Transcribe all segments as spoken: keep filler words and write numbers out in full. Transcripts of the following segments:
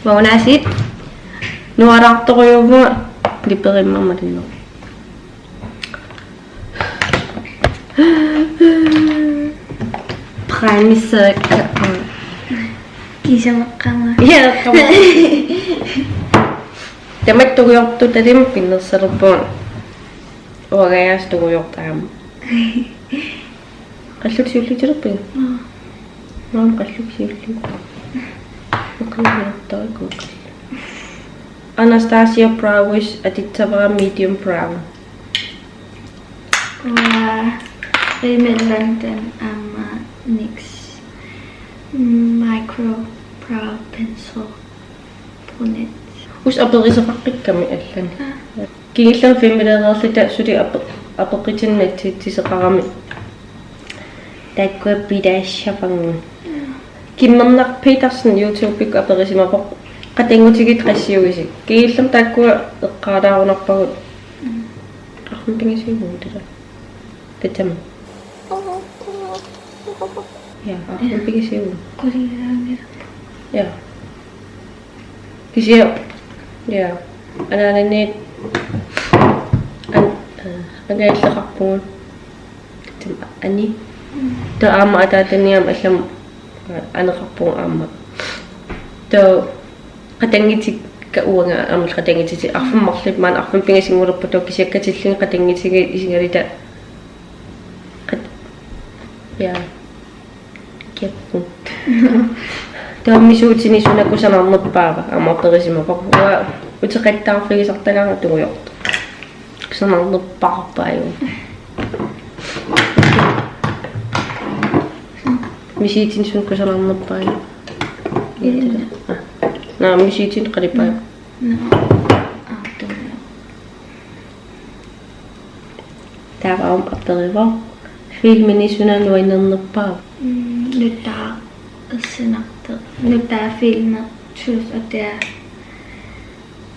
Maunaasit. Nuaraartorujuuvugut liperimma malinno. Brændsæk. Kiisameqqama. Ja, qama. Tamattugujoortut talim pinnersalerpugut. Uagajaas tugujoortaam. Qallut siulliutilerpit? Aa. Naam qallut siulliut. Oqalugiortarakku. Anastasia Browish atussavara medium brown. Uanga Rimmel London aamma NYX micro brow pencil brunette. Us aperisoqaqqikkami allani. Aa. Kingullermik filmiliilerluta suli ape-, apeqqutinik nassiussisoqarami. Taakkua pilaassavangu. Kimmernaq Petersen YouTube-ikkut aperisimavoq. Qatanngutigiit qassiuisi. Kingullermik taakkua eqqaalaarunarpagut. Arfineq-pingasuugut tassa. Tassami. Ja, arfineq-pingasuugut. Qulilaanngilaq. Ja. Kisianni, ja, anaananiit an-, øh, angajulleqarpugut. Tassami ani. Taava aamma ataataniit aamma allamik, øh, aneqarpugut aamma. Taava qatanngutikka uanga aamma qatanngutitik arfineq-marluk maani arfineq-pingasunngulerput taava kisianni katillugit qatanngutigiit isigaluta qat-, ja. Kiapput. Taava misuutini suna kusanarnerpaava aamma aperisimavoq. Uanga uteqattaarfigisartagaanga tugujoortoq. Kusanarnerpaarpaajuvoq. Misuutini suna kusanarnerpaava. Ilaa. Aa. Naa, misuutini qalipaajuvoq. Naa. Aa, tugujoortoq. Taava aamma aperivoq. Filmini suna nuannernerpaava? Mm, nutaaq ersinartoq. Nutaaq filmi Truth or Dare.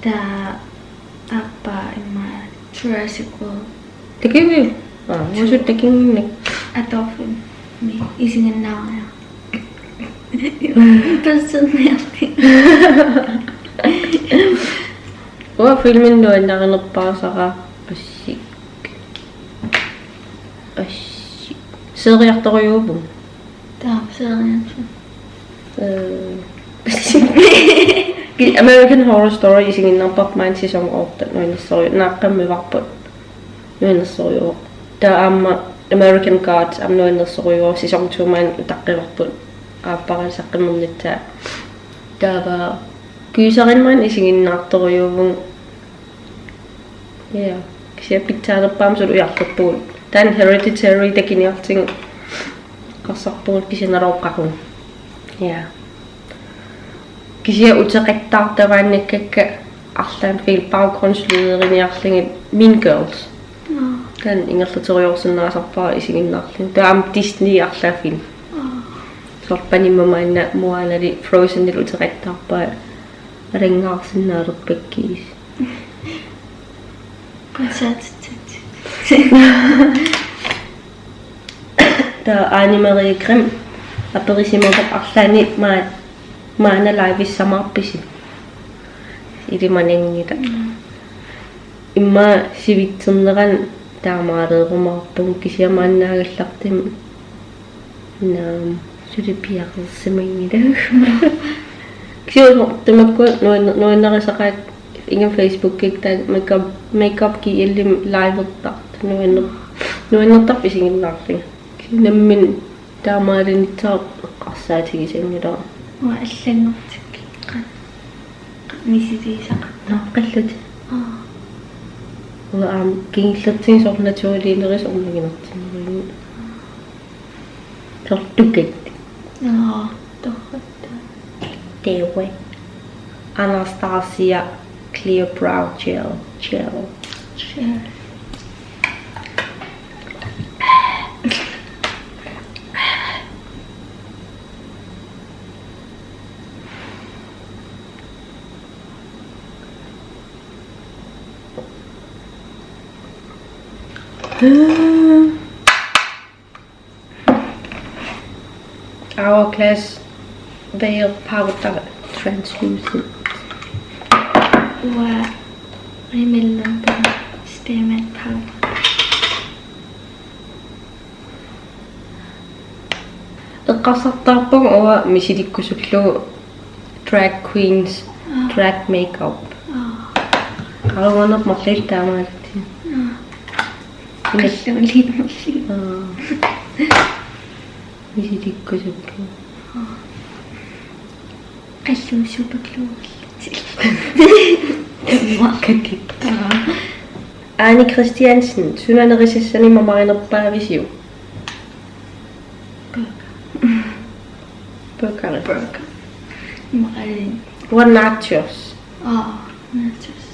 Taava aappaa immaqa Jurassic World. Takuuk? Aa, uagut takunnginnakku. Atorfilmi isiginnaariarlugu. Personliarti. Uanga filmini nuannarinerpaasara assik. Assik. Seriartorujuuvugut. Taava seriartoq. Øh. Kil-, American Horror Story isiginnaarparput maani sæson otte nuannersoruju-, naaqqammivarput. Nuannersorujuuvoq. Taava aamma American Gods aamma nuannersorujuuvoq, sæson to maani utaqqivarput. Aapparalu saqqummernissaa. Taava gyserinik maani isiginnaartorujuuvugut. Ja. Kisianni pitsaanerpaamik suli ujarlerpugut. Taanna Hereditary takuniartigu eqqarsarpugut kisianni naluara qaqugu. Ja. Kisianni uteqattaartavaannakkakka arlaannik film, baggrundslyderiarlugit Mean Girls. Aa. Taanna ingerlateriarsinnaasarpara isiginnaarlugu. Taava aamma Disney arlaat film. Aa. Soorlu panimma maanna Moanali Frozenili uteqattaarpai alanngaarsinnaalerpakkiisi. Koncertit. Taava Ane Marie Grimm aperisimavoq arlaanni maa-, maanna livissamaarpisi. Ilimananngilaq. Mm. Immaqa sivitsernerani taamaalerumaarpunga kisianni maannaagallartumi. Naam, suli piareersimanngilaq. Kisianni tamakku nuann-, nuannarisaqaat inga Facebookikkut taanna makeup, makeup G L-imi livertartut nuanner-, nuannertarpoq isiginnaarlunga. Kisianni nammineq taamaalinnissaa eqqarsaatigisanngilara. Uanga allanngortikkakka. Misiliisaqarpoq. Naaqqallutit. Aa. Uanga aamma kingullertigut soorlu naturaliunerusoq orniginartinnerujuuvoq. Soorlu tukat. Aa, torratta. Taava. Anastasia Clear Brow Gel. Gel. Gel. Hourglass Veil Powder. Translucent. Uanga Rimmel London Spearmint Powder. Eqqarsartaarpunga uanga misilikkusullugu drag queens, Aa. Drag makeup. Aa. Qarumaneq marluk taamaallutik. Aa. Ina- Qalluliit marluk. Aa. Misilikkusullugu. Aa. Qalluusuupakluugallutik. Kakik. Aa. Aani Christiansen, suna nerisassanik mamarinerpaavisiuk? Burger. Burger. Burger. Imaluunniit. Uanga nachos. Aa, nachos.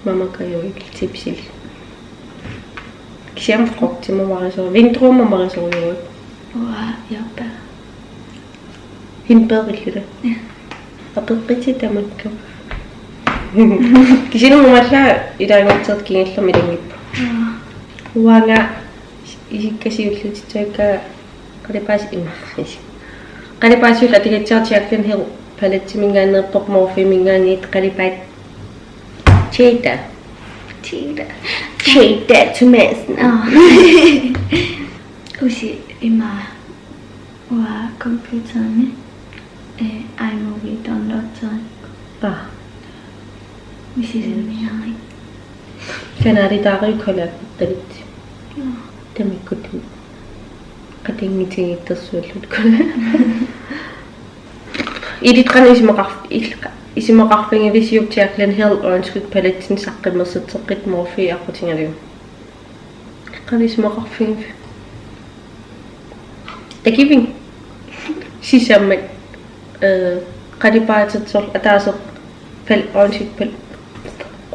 Mamakajuit chipsit. Kisianni frugtit mamarisorujuit. Vindruer mamarisorujuit. Uanga jordbær. Hindbær illuta. Ja. Apeqqutit tamakku. Kisianni uanga ilaanngutseq kingullermik ilanngipput. Aa. Uanga isikka siulliutissaakka qalipaat ima. Qalipaat siulleq atugassara Jaclyn Hill paletteminngaanneerpoq Morphemingaanniit qalipaat Jada. Jada. Jada Thomassen. Aa. Usi ima uanga computerimi, eh, iMovie downloaderikku. Aa. Misissinniarit. Kanaalitaariukku kalaaqqattalit. Aa. Tamakkut qatanngutigiittorsuullutik. Illit qanoq isumaqarf-, il-, isumaqarfigivisiuk Jaclyn Hill øjenskygge palettini saqqummersitseqqittut Morphe aqqutigalugu? Qanoq isumaqarfigivisiuk? Takiviguk. Sisamat, øh, qalipaatit soorlu ataaseq pal-, øjenskygge pal-,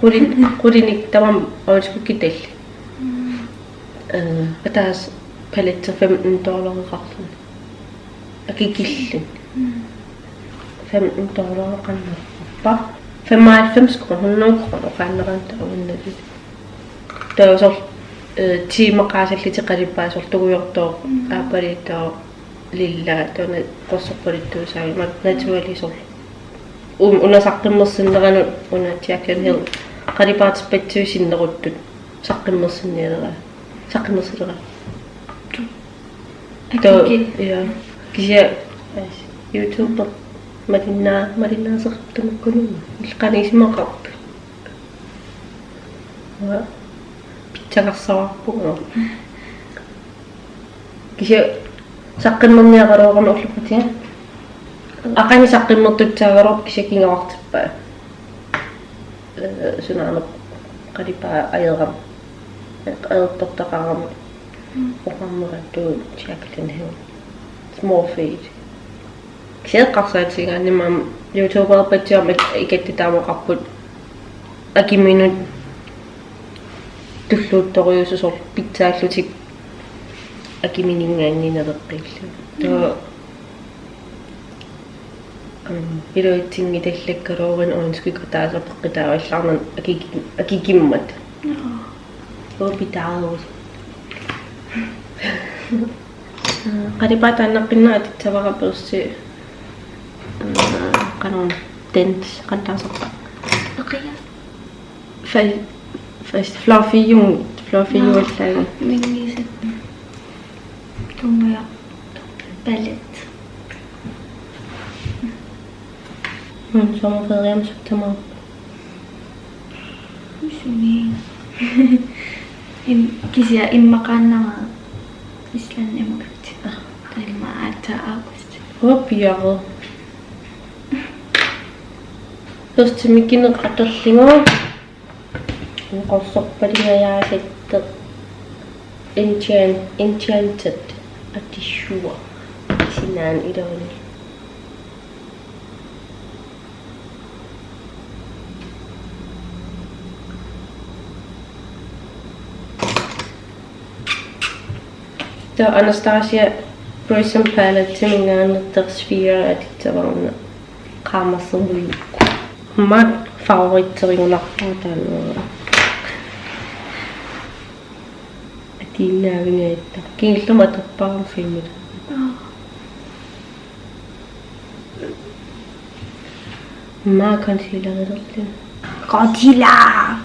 quli-, qulinik tamarmik øjenskyggetallit. Mm. Øh, ataaseq paletti femten dollareqarluni. Akikilluni. Mm. Femten dollareqarnerpa. Femoghalvfems kroner, hundrede kroner, qaanneranta uannali. Taava soorlu, øh, tiimeqaasallutik qalipaat soorlu tungujortoq, mm, aappaluttoq, lilla, taava qorsorpaluttuusaagut, ma-, naturali soorlu. Um, una saqqummersinneranut, una Jaclyn Hill qalipaaterpassuit sinneruttut saqqummersinnialeraat. Saqqummersileraat. Taava, akikilluni. Ja. Kisianni, as, YouTuber malinnaa-, malinnaaseqarpoq tamakkununnga. Illit qanoq isumaqarpit? Uanga pitsaqarsavarput. Kisianni saqqummerniaraluarama ullukkutiga. Aqagu saqqummertussaagaluarpoq kisianni kingoraartippaa. Øh, sunaana qalipaat ajoram-, ajortortaqarami. Mm. Oqarnerattu Jaclyn Hill. Small feet. Kisianni eqqarsaatigigaanni aamma YouTuberpassuit aamma ik-, ikattut taamaqarput akiminut tulluuttorujuusut soorlu pitsaallutik akimininngaanniit naleqqiillugit. Taava, mm, iluatsinngitallakkaluarluni øjenskygge ataaseq peqqutaavallaarnani akiki-, akikimmat. Nå. Uanga pitaarusoq. Qalipaataa naqqinna atussavara børsti. Øh, qanoruna, Dent, qanoq taasarpa? Aqagu. Fa-, fa-, fluffy jun, fluffy. Nå, juullaagu. Miniset. Tungaja. Palette. Mun sommerferie aamma september. Usumi. Im-, kisianni immaqaannaq Island immaqaluunniit. Aa. Immaqa aatsaat august. Hopiaro. Børsti mikineq atorlugu. Qorsorpalungajaasattoq Enchan-, Enchanted Addition. Sinaani iluani. Taava Anastasia Prism Palette-minngaanneersoq Sphere atussavara una. Qaamasserlugu. Aamma favoriterigunarpara taanna. Atuinnaavigaattoq. Kingullermik atorpara filmit. Aa. Aamma concealerilerlunga. Concealer!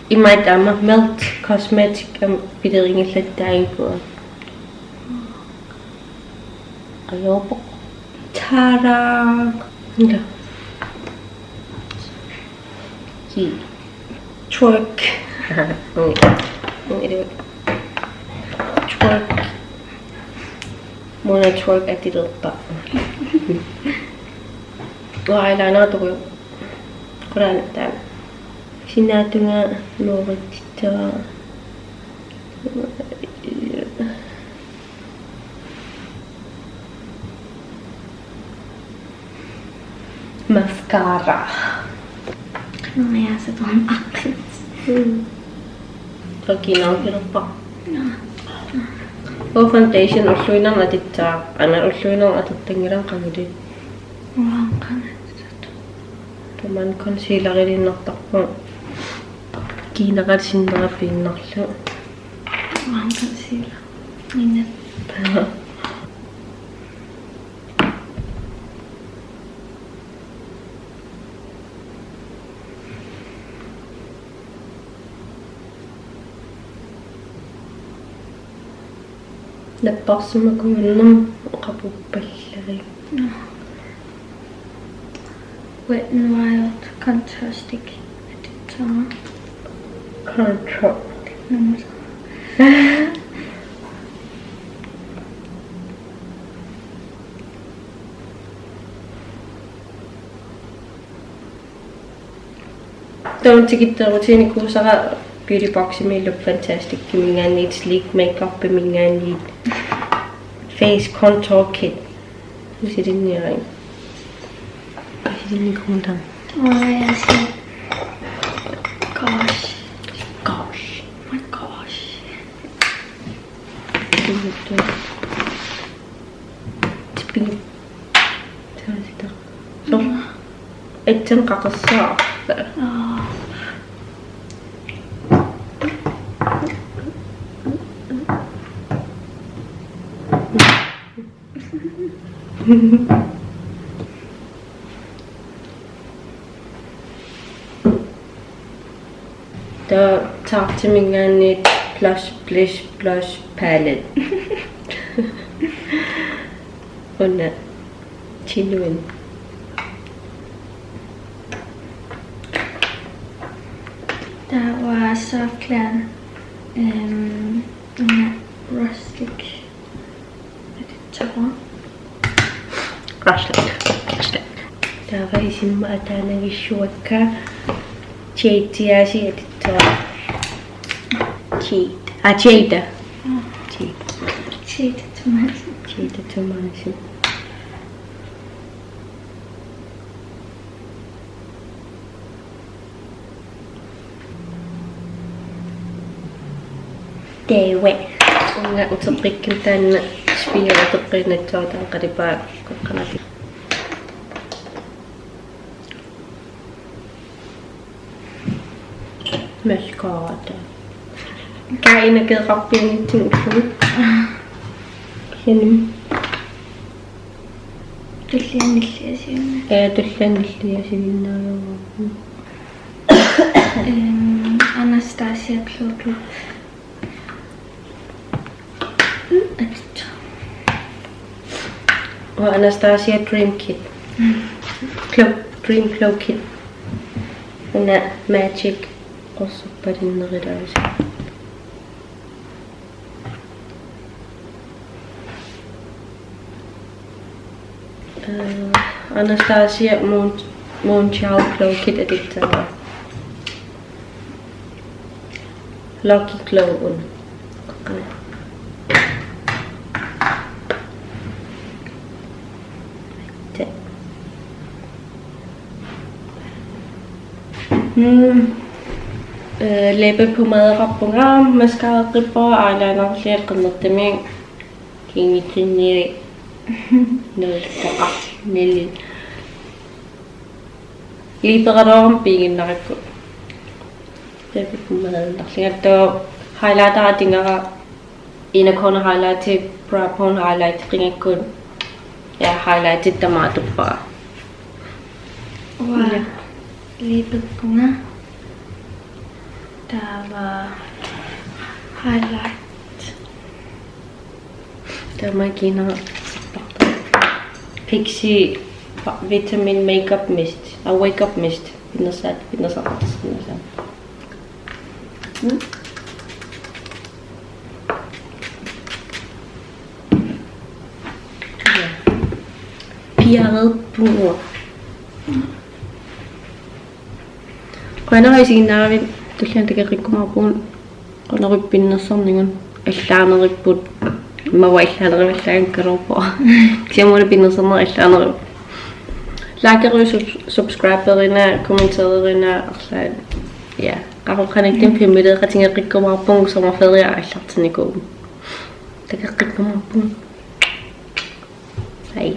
Imaat aamma Melt Cosmetic aamma pilerigillattaarpara. Ajoorpoq. Tada! Ila. Ki. Twerk. Ui. Ui, ui. Twerk. Muna twerk atilerpa. Uanga eyeliner tuku. Quraana taanna. Sinaatungaa nuurittaa. Mascara. Qanoq aasaq tuam aqqis. Mm. Takiinarpilerpa. Naa. Uanga foundation ulluinnarni atussavara. Aana ulluinnarni atussanngilara qangali. Uanga qangali. Tamanna concealeriliinnartarpunga. Kiinaqaat sinnera piinnarlugu. Uanga concealer. Minna. Napparsimmakunnginnama qapuppallari. Wet n Wild Contrastic. Atussavara. Contour. Nummer. Taanna tikittarutiinikuusara Beauty Boximi Look Fantasticiminngaanniit, Sleek Makeupiminngaanniit, Face Contour Kit. Misilinniaruk. Misilinnikuunngilara. Oj, jeg ser. Gosh. Gosh. My gosh. Tipping. Taasita. So. Etsen qaqissaa. Aa. Taava Tarteminngaanniit Blush Bliss Blush Palette. Una Genuine. Taava Soft Glam, øhm, una Rustic. Atussavara. Rustic. Rustic. Taava isima ataanagissavakka Jade Diazi atussavara. Jade. Ah, Jada. Jade. Jade Tomasin. Jade Tomasin. Taava. Uunga uteqqikkama taanna spiateqqinnatsoortaan qalipaa koqqanati. Mascara. Kaina keeqarpianitsin ullumi. Kinim. Tullianilliasiunna. Ee, tullianilliasiunnaajuarput. Øhm, Anastasia Glow Glow. Uanga Anastasia Dream Kit. Glow, Dream Glow Kit. Una Magic qusuppalinnerulaasi. Øh, Anastasia Moon, Moonchild Glow Kit atussavara. Lucky Glow una. Te. Mm. Øh, læbepomadeqarpunga, mascaraqqippunga, eyelinerlunga qernertumik. Kingitsinni nuussaqarnili. Liiperaloorama piiginnarakku. Tapikummalannerlingattu highlighter atingara Inner corner highlighti, brow bone highlighti qingakkut. Ja, highlighti tamaat atuppara. Uanga. Ja. Liiperpunga. Taava highlight. Tamakina. Pixi vitamin makeup mist. A wake up mist. Pinnersaat, pinnersaat, pinnersaat. Mm. Piareerpunga. Qujanaq isiginnaaravit, tulliani takoqqikkumaarpugut. Qujanaq pinnersarnigut, allaanerput. Immaqa allaanerup allaanngikkaluarpoq. Kisianni una pinnersarneq allaanerup. Likerina, sub-, subscriberina, kommentererina, arlaat. Ja, qaqugaqarnikkut filmiliaqatigeqqikkumaarpugut sommerferie aallartinnikuugut. Takoqqikkumaarpugut. Hej.